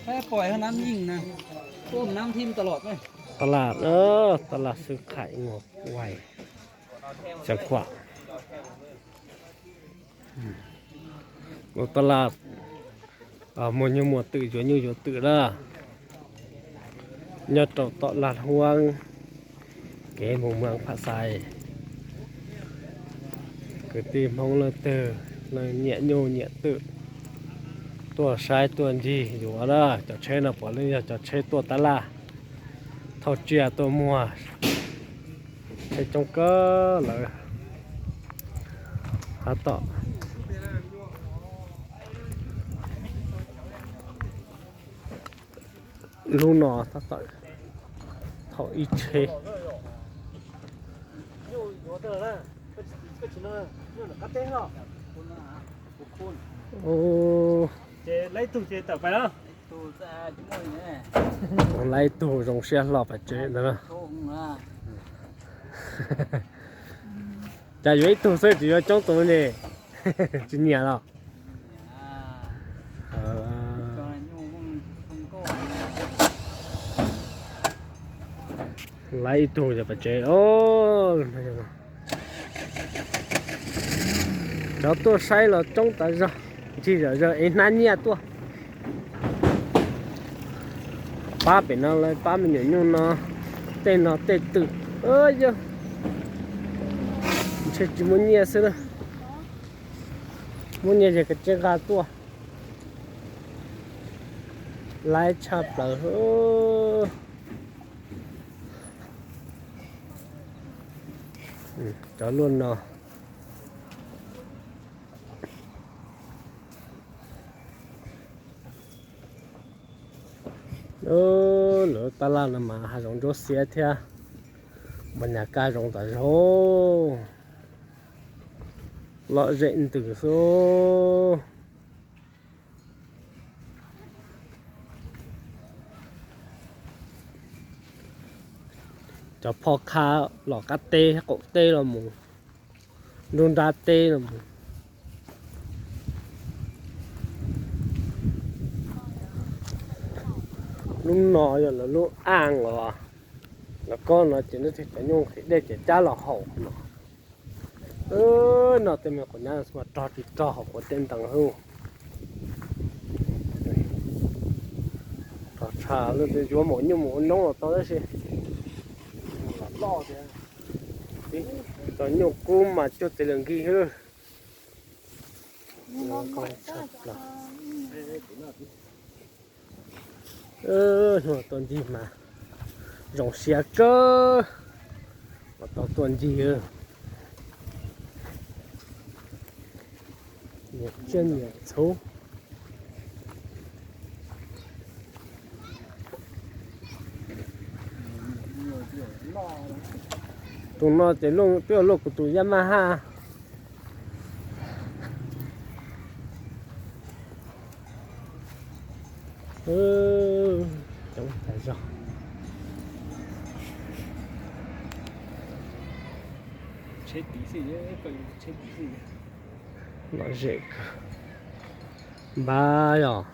Pais, pais hauv nab yeej na, tuaj nab thib tas los. Tab laj, tab laj xwb qhaim ua quaj, xyov quaj. Tab laj muag nyuj muag twm, yuav nyuj yuav twm na. Nyob rau tom Laj Huab, kev mus Moos Pham Xais. Kwv tij Hmoob leej twg leej nyiam nyuj nyiam twm, tuaj saib tuaj ncig yuav na. Cov tsheb no puav leej yog cov tsheb tuaj tab laj, thauj tsiaj tuaj muag, tsheb coob kawg lawm. Tab tom lub no tab tom thaum ib tsheb. Laib ib tug zoo siab hlo pais tsev ntawd. Cas yuav ib tug xwb tsis yuav coob tus ne? Tsis nyiam los? Laib ib tug yog pais tsev. Cov tuaj saib los coob tas zog, ncig zom zaws es hnab nyiaj tuaj. Pab pem no lawv pab me nyuam nyuj no, tej no tej twm. Yog ntshe tsis muaj nyiaj xwb na. Muaj nyiaj ces kav tsij nqa tuaj. Laib tshaj plaws. Cov luaj no. Lawv tab laj no mas hav zoov ntsuab xiab thiab, mas nyam kaj zoo tas zog, lom zem ntws xwb. Cov phoj khab los qab teb qaum teb los mus, nruab nrab teb los mus. Lub no yog lawv lub aj os, lawv kob no ces leej twg cov nyuj nqhis dej ces cab los haus no. No tej me quav nyab mas rog tsis rog hauv quav tej ntees hwb. Rog tshaj leej twg yuav maum nyuj mus ua noob los tau tab sis los loj tias txog nyuj kub mas cuag txiv lws nkig hwb. Hnub tuaj ncig mas zoo siab kawg, mas tau tuaj ncig. Nyiam tsiaj nyiam txhu. Tus no ces twb yog luaj kuv tus Yamaha. Coob tas zog. Lom zem kawg. Npab yog